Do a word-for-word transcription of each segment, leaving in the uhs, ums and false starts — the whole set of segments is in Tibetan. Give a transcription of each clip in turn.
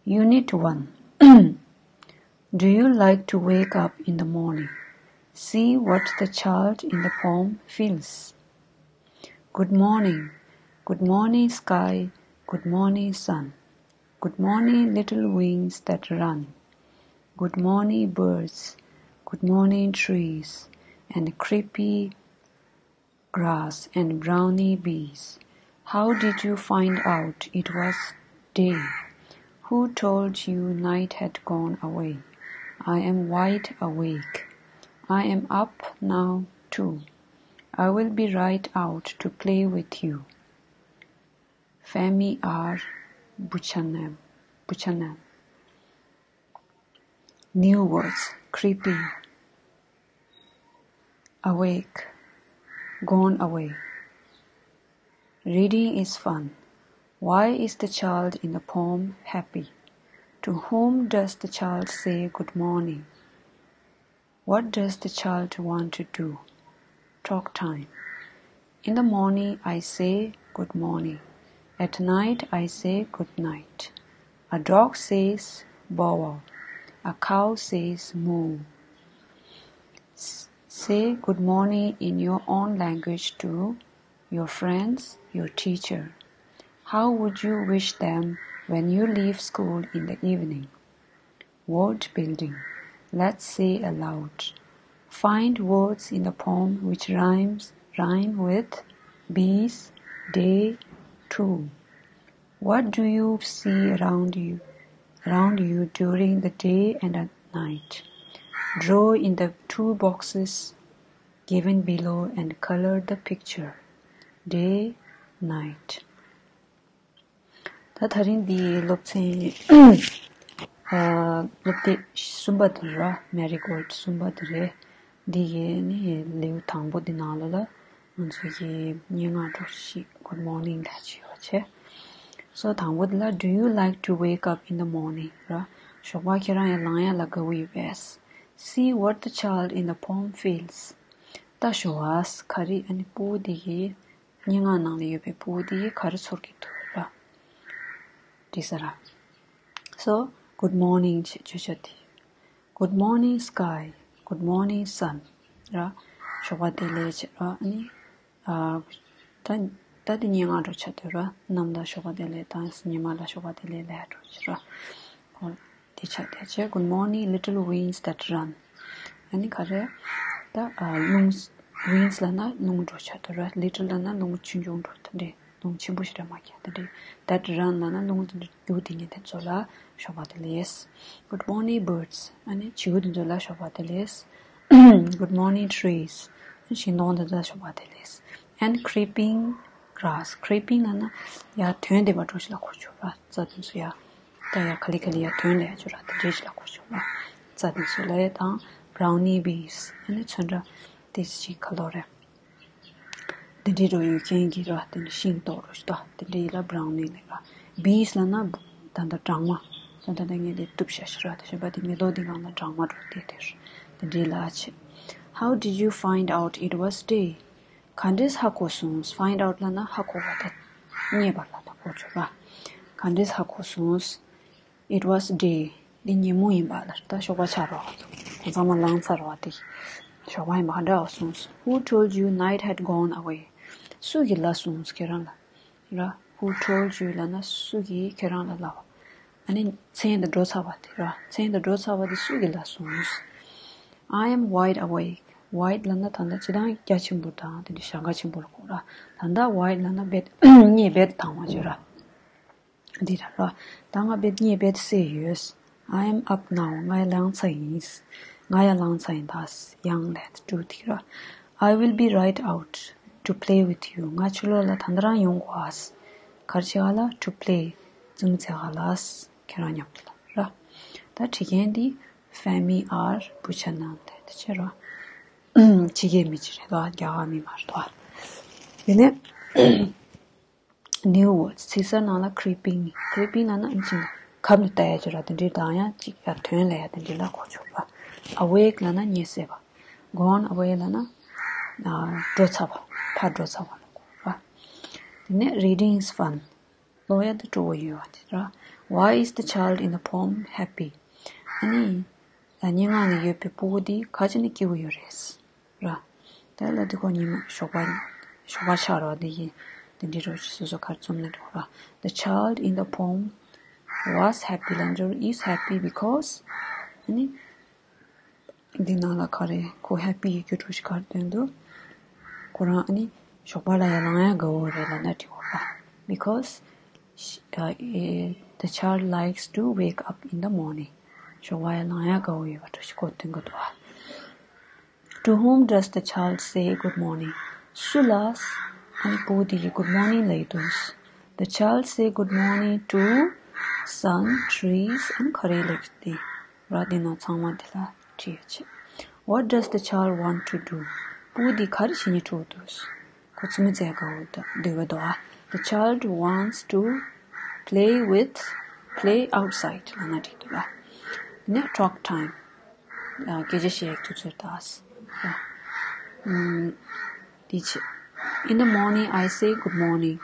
Unit one. Do you like to wake up in the morning? See what the child in the poem feels. Good morning. Good morning, sky. Good morning, sun. Good morning, little wings that run. Good morning, birds. Good morning, trees. And creepy grass and brownie bees. How did you find out it was day? Who told you night had gone away? I am wide awake. I am up now too. I will be right out to play with you. Femi R. Buchanan. Buchanan. New words: creeping, awake, gone away. Reading is fun. Why is the child in the poem happy? To whom does the child say good morning? What does the child want to do? Talk time. In the morning, I say good morning. At night, I say good night. A dog says bow wow. A cow says moo. S- say good morning in your own language to your friends, your teacher. How would you wish them when you leave school in the evening? Word building. Let's say aloud. Find words in the poem which rhymes rhyme with bees, day, too. What do you see around you around you during the day and at night? Draw in the two boxes given below and color the picture. Day, night. ད་ད་རིང་འདི་སློབ་ཚན་ཨ་སློབ་དེབ་གསུམ་པ་དེ་རེད། Marigold གསུམ་པ་དེ་རེད། འདི་གའི་ནི་ལེའུ་དང་པོ་འདི་ནང་ལོགས་ལ་ང་ཚོ་གི་སྙན་ངག་གྲོགས་ཤིག Good morning ལབ་ཀྱི་ཡོད་བྱས། So དང་པོ་འདི་ལ། Do you like to wake up in the morning? ར། ཞོགས་པ་ཁྱེད་རང་ཡར་ལངས་ཡ་ལ་དགའ་བོ་ཡོད་པས། See what the child in the poem feels. ད་ཞོགས་པ་ག་རེ་ཨ་ནི་སྤུ་གུ་འདི་གི་སྙན་ངག་ནང་ལ་ཡོད་པའི་སྤུ་གུ་དེ་ག་རེ་ཚོར་གྱི་འདུག་ལ། འདི་ཟེར་ར། So, good morning ཅེས་བརྗོད་བྱ་དེ། Good morning, sky. Good morning, sun. ར། ཞོགས་པ་བདེ་ལེགས་ཅེས་ར། ཨ་ནི། ཨ། ད་ད་དེ་སྙན་ངག་འགྲོ་ཆ་དུས་ར། གནམ་ལ་ཞོགས་པ་བདེ་ལེགས་དང་ཉི་མ་ལ་ཞོགས་པ་བདེ་ལེགས་ལབ་འགྲོ་ཆ་ར། ཁོ། དེ་ཆ་དེ་བྱས། Good morning, little wings that run. ཨ་ནི་ག་རེ། ད་ཨ་རླུང་། wings ལབ་ན་རླུང་འགྲོ་ཆ་དུ་ར། little ལབ་ན་རླུང་ཆུང་ཆུང་འགྲོ་དེ་འདྲས། རླུང་ཆེན་པོ་ཞིག་ར་མ་རྒྱག་དེ་འདྲས། that run ལབ་ན་རླུང་དེ་འདྲས་རྒྱུག་དེ་ཉིད་དེ་ཚོ་ལ་ཞོགས་པ་བདེ་ལེགས། Good morning, birds. ཨ་ནི་བྱིའུ་དེ་ཚོ་ལ་ཞོགས་པ་བདེ་ལེགས། Good morning, trees. ཤིང་སྡོང་དེ་ཚོ་ལ་ཞོགས་པ་བདེ་ལེགས། And creeping grass. creeping ལབ་ན་ཡར་ཐོན་བསྡད་པ་འདྲ་ཞིག་ལ་གོ་ཆོག་ར། རྩྭ་དེ་ཚོ་ཡར། ད་ཡར་ག་ལེ་ག་ལེ་ཡར་ཐོན་ལབ་ཡ་ཅིག་ཡོད་ར། དེ་འདྲས་ཅིག་ལ་གོ་ཆོག་ར། རྩྭ་དེ་ཚོ་ལ་ཡ་དང་། brownie bees. ཨ་ནི་ཚོན་ཁྲ་དེ་ཅིག་ག་ལོ་རེད། དེ་འདྲས་འགྲོ་ཡོད་མཁན་གྱི་ར། དེ་ནི་ཤིང་ཏོག་ར་ཞིག་ད། དེ་འདྲས་ཡིན་ལ་brownie ལབ་ར། bees ལབ་ན་ད་ལྟ་སྦྲང་མ། ད་ལྟ་ངས་དེ་གཏུབ་བཞག་ཞིག་ར། དེ་བྱས་པ་དེ་མེ་ཏོག་དེ་སྒང་ལ་སྦྲང་མ་འགྲོ་དེ་དེར། དེ་འདྲས་ལ་བྱེད། How did you find out it was day? ག་འདྲས་ཧ་གོ་སོང་། find out ལབ་ན་ཧ་གོ་བ་དང་། རྙེད་པ་ལ་ད་གོ་ཆོག་ར། ག་འདྲས་ཧ་གོ་སོང་། It was day. འདི་ཉིན་མོ་ཡིན་པ་ལ། ད་ཞོགས་པ་ཆགས་རོགས། ད་ཚང་མ་ལངས་ཚར་རོགས། དེ་ཞོགས་པ་ཡིན་པ་ག་འདྲ་བ་སོང་། Who told you night had gone away? སུ་གིས་ལབ་སོང་ཁྱེད་རང་ལ། ར། Who told you ལབ་ན་སུ་གིས་ཁྱེད་རང་ལ་ལབ། ཨ་ནི་མཚན་དེ་འགྲོ་ཚར་བ་དེ་ར། མཚན་དེ་འགྲོ་ཚར་བ་དེ་སུ་གིས་ལབ་སོང་། I am wide awake. wide ལབ་ན་ད་ལྟ་སྤྱིར་བཏང་རྒྱ་ཆེན་པོ་དང་དེ་འདྲ་ཞེད་སྣང་ཆེན་པོ་ལ་གོ་ར། ད་ལྟ་wide ལབ་ན་རྦད་གཉིད་རྦད་དྭངས་བ་ཅིག་ར། འདི་ར་ར། ད་ང་རྦད་གཉིད་རྦད་སད་ཡོད། I am up now. ང་ཡར་ལངས་ཚར་ཡིན། ང་ཡར་ལངས་ཚར་ཡིན། ད་ཡང་ལས་དེ་འགྲོ་ཐིག་ར། I will be right out to play with you. ང་ཕྱི་ལོགས་ལ་ད་ལྟ་རང་ཡོང་དགོས་ཨ། ག་རེ་བྱེད་ག་ལ། to play. རྩེད་མོ་རྩེ་ག་ལ། ཁྱེད་རང་མཉམ་དུ་ལ་ར། ད་བྲིས་མཁན་འདི་Femi R Buchanan དེ་དེ་ཆེ་ར། ཕྱི་རྒྱལ་མི་ཅིག་རེད་དོ། རྒྱ་གར་མི་མ་རེད་དོ། དེ་ནས་new words. ཚིག་གསར་ནང་ལ་creeping. creeping ལབ་ན་ཨིན་ཇི་ནང་ཁབ་ནས་ལྟ་ཡ་ཅིག་ར། དེ་འདྲའི་དང་ཡང་ཅིག་ཡར་ཐོན་ལ་ཡ་དེ་འདྲའི་ལ་གོ་ཆོག་ར། awake ལབ་ན་ཉལ་སད་པ། gone away ལབ་ན་ཨ་འགྲོ་ཚར་བ། ཕར་འགྲོ་ཚར་བ་ལ་གོ་ར། དེ་ནས་reading is fun. ཀློག་ཡ་དེ་སྤྲོ་བོ་ཡོད་པ་དེ་ར། Why is the child in the poem happy? ཨ་ནི། ད་སྙན་ངག་ནང་ཡོད་པའི་སྤུ་གུ་འདི་ག་ཅི་ནས་སྐྱིད་པོ་ཡོད་རེད། ར། དེ་ལ་འདི་གོ་ཉི་མ་ཞོགས་པ། ཞོགས་པ་ཆགས་ར་འདི་ཡིན། འདི་འདྲི་རོགས་ཞེས་སོ་སོ་གར་རྩོམ་ནས་འགྲོ་ར། The child in the poem was happy ལ་འགྲོ་is happy because ཨ་ནི། འདི་ནང་ལ་ག་རེ་ཁོ་happy ཡི་རྒྱུ་གྲུ་ཞིག་གར་སྟོན་འདུག་ཁོ་རང་ཨ་ནི་ཞོགས་པ་ལ་ཡར་ལངས་ཡ་དགའ་བོ་རེད་ལབ་ན་འགྲིག་གོ་ར། Because sh- uh, eh, the child likes to wake up in the morning. ཞོགས་པ་ཡར་ལངས་ཡ་དགའ་བོ་ཡོད་པ་འདྲ་ཞིག་ཁོ་སྟོན་གི་འདུག་ཨ། To whom does the child say good morning? སུ་ལ་ཨ་ནི་སྤུ་གུ་དེ་གིས་good morning ལབ་ཡི་འདུག The child say good morning to sun, trees and ག་རེ་ལབ་ཀྱི་འདུག་ར། དེ་ནང་ཚང་མ་དེ་ལ་བྲིས་ཡོད་ཅེས། What does the child want to do? སྤུ་གུ་དེ་ག་རེ་བྱེད་སྙིང་བྲོ་འདུག་ཁོ་རྩེད་མོ་རྩེ་དགའ་བོ་འདུག་འདོད་པ་འདུག་ཨ། The child wants to play with, play outside ལབ་ན་འགྲིག་འདུག་ཨ། ནས་talk time སྐད་ཆ་བཤད་དུས་ཚོད་ད། ཨ། ཨམ། འདི་བྱེད། In the morning, I say good morning.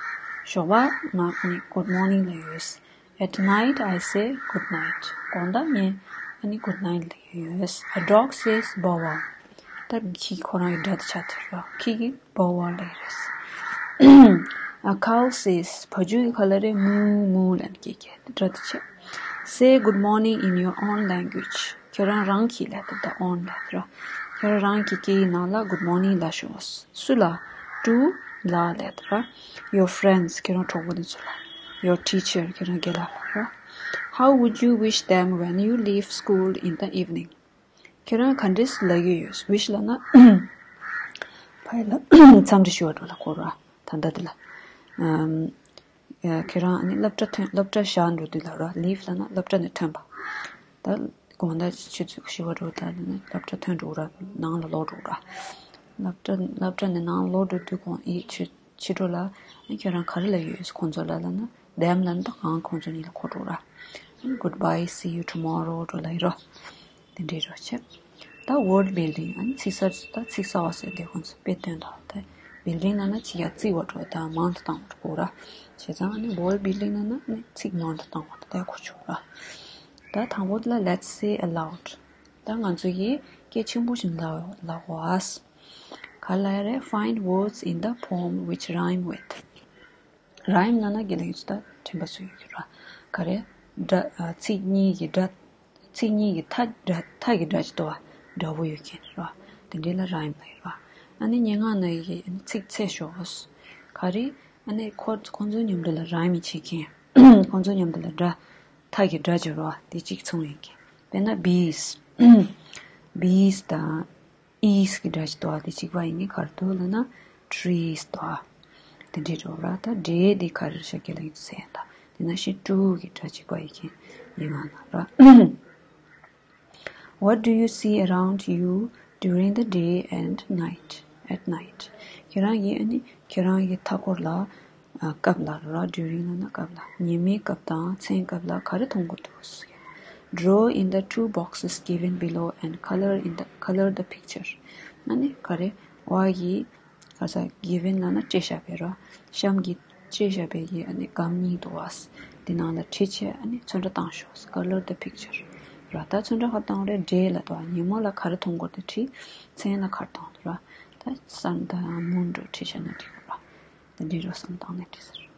ཞོགས་པ་ང་ནི་good morning ལབ་ཡོད། At night, I say good night. དགོང་དག་ངས་ཨ་ནི་good night ལབ་ཡོད། A dog says bow wow. ད་ཁྱི་ཁོ་རང་གི་སྒྲ་དེ་ཆགས་ཐུབ་ར། ཁྱི་གིས་bow wow ལབ་ཡོད། A cow says བ་ཕྱུགས་ཀྱི་ཁ་ལ་རེ་moo moo ལབ་ཀྱི་སྒྲ་དེ་ཆགས། Say good morning in your own language. ཁྱོད་རང་རང་གི་ལབ་ད་own ལབ་ར། ཁྱོད་རང་རང་གི་སྐད་ཡིག་ནང་ལ་good morning ལབ་ཤོག་སུ་ལ། To ལ་ལབ་ད་ར། Your friends ཁྱོད་རང་གྲོགས་པོ་དེ་ཚོ་ལ། Your teacher ཁྱོད་རང་རྒན་ལགས་ལ་ར། How would you wish them when you leave school in the evening? ཁྱོད་རང་ག་འདྲས་ལབ་ཀྱི་ཡོད། wish ལབ་ན་ཕ་ཡི་ལ་འཚམས་འདྲི་ཞུ་བ་འགྲོ་ལ་གོ་ར། ད་ལྟ་དེ་ལ། ཨམ། ཁྱེད་རང་ནི་སློབ་གྲྭ་ཐོན་སློབ་གྲྭ་བཞག་འགྲོ་དུས་ལ་ར། leave ལབ་ན་སློབ་གྲྭ་ནས་ཐོན་པ། ད་དགོང་དག་ཆུ་ཚོད་བཞི་པ་འགྲོ་ད་ནི་སློབ་གྲྭ་ཐོན་འགྲོ་ར། ནང་ལ་ལོག་འགྲོ་ར། སློབ་གྲྭ་སློབ་གྲྭ་ནས་ནང་ལོག་འགྲོ་དུས་ཁོང་ཨི་ཕྱི་ཕྱི་དྲོ་ལ་ཨ་ཁྱོད་རང་ག་རེ་ལབ་ཡོད་ཁོང་ཚོ་ལ་ལབ་ན་them ལབ་ན་ད་གང་ཁོང་ཚོ་གཉིས་ལ་གོ་འགྲོ་ར། Goodbye, see you tomorrow འགྲོ་ལབ་ཡོད་ར། དེ་འདྲའི་རོ་ཆེ། ད་word building ཨ་ནི་ཚིག་གསར་ད་ཚིག་གསར་བ་ཟེར་དེ་ཁོང་ཚོ་དཔེ་སྟོན་དང་ད་building ལབ་ན་ཅི་ཡ་རྩིག་པ་འགྲོ་ད་མང་དུ་བཏང་བ་འགྲོ་ར། བྱས་ཙང་ཨ་ནི་word building ལབ་ན་ཨ་ནི་ཚིག་མང་དུ་བཏང་བ་ད་ལྟ་གོ་ཆོག་ར། ད་དང་པོ་ལ་let's say aloud ད་ང་ཚོ་ཡིས་སྐད་ཆེན་པོ་ཞིག་ལབ་ལབ་དགོས་ཨ། ག་ལ་རེ། Find words in the poem which rhyme with. rhyme ལབ་ན་དགེ་ལེགས་ཀྱི་ད་དྲན་པ་སུ་ཡོད་ཀྱི་ར། ག་རེ། སྒྲ་ཨ། ཚིག་གཉིས་ཀྱི་སྒྲ། ཚིག་གཉིས་ཀྱི་མཐའ་སྒྲ་མཐའ་གི་སྒྲ་ཅིག་འདུག་བ། འདྲ་བོ་ཡོད་མཁན་ར། དེ་འདྲའི་ལ་rhyme ལབ་ཡོད་ར། ཨ་ནི་སྙན་ངག་ནང་གི་ཨ་ནི་ཚིག་ཚད་ཤོག་ག་རེ། ཨ་ནི་ཁོ་ཁོ་ཚོའི་མཉམ་དུ་ལ་rhyme བྱེད་མཁན། ཁོ་ཚོའི་མཉམ་དུ་ལ་སྒྲ་མཐའ་གི་སྒྲ་ཅིག་ར་དེ་གཅིག་མཚུངས་ཡིན་མཁན། དཔེར་ན་bees bees དང་། is གི་སྒྲ་ཅིག་འདུག་བ། དེ་གཅིག་པ་ཡིན་གྱི་ག་རེ་འདུག་ལབ་ན་trees འདུག་བ། དེ་འདྲའི་འགྲོ་ར། ད་འདྲའི་དེ་ག་རེ་ཤ་སྐད་ལ་ཡིན་ཟེར་ཡ་ད། དེ་ན་ཤི་to གི་སྒྲ་གཅིག་པ་ཡིན་གྱི་ཡིན་ང་ན་ར། What do you see around you during the day and night? At night. ཁྱེད་རང་གིས་ཨ་ནི་ཁྱེད་རང་གི་མཐའ་འཁོར་ལ་སྐབས་ལ་ར། during ལབ་ན་སྐབས་ལ། ཉི་མའི་སྐབས་དང་མཚན་སྐབས་ལ་ག་རེ་མཐོང་གི་འདུག Draw in the two boxes given below and color in the color the picture. ཨ་ནི་ག་རེ། འོག་གི་ག་ས་given ལབ་ན་སྤྲད་བཞག་པའི་ར། གཤམ་གྱི་སྤྲད་བཞག་པའི་གི་ཨ་ནི་སྒམ་གཉིས་འདུག་བ། དེ་ནང་ལ་བྲིས་བྱས་ཨ་ནི་ཚོན་ཁྲ་བཏང་ཤོག color the picture. ར་ད་ཚོན་ཁྲ་ག་བཏང་རེད། day ལ་འདུག་བ། ཉིན་མོ་ལ་ག་རེ་མཐོང་གི་འདུག་དེ་བྲིས། མཚན་ལ་ག་རེ་བཏང་འདུག་ར། ད་sun དང་moon འདྲ་བྲིས་བྱས་ན་འགྲིག་གི་ར། དེ་འདྲའི་རོ་བསམ་བཏང་ནས་བྲིས་ཟེར།